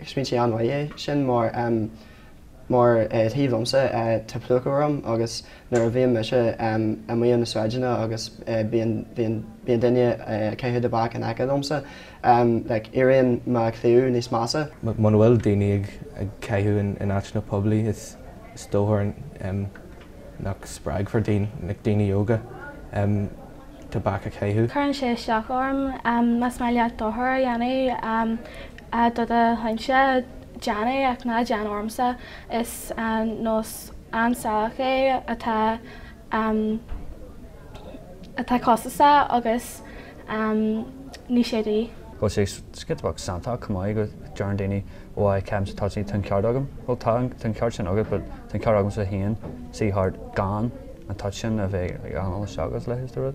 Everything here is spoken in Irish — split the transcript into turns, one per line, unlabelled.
smaointe an-mhaith é sin mar mar taobh liomsa tá plúchadh orm agus nuair a bhíonn mise amuigh ar na sráideanna agus bíonn bíonn bíonn duine ag caitheamh tobac in aice liomsa like éiríonn mo chliabh níos measa.
Muna bhfuil daoine ag ag caitheamh in áiteanna poiblí is is dócha nach spreagfar daoine like daoine óga tobac a chaitheamh.
Cuireann sé isteach orm. Más maith leat dochar a dhéanamh do do shláinte, déan é ach ná déan ormsa. Is nós an-salach é atá atá costasach agus níl sé de dhíth.
Bhfuil sé scata beag santach chomh maith go deireann daoine why ceapaimse tá tá an ceart agam. Bhuel tá tá an ceart sin agat but tá an ceart agamsa féin suí thart gan an toit sin a bheith ag anáil isteach agus leithéid de rud.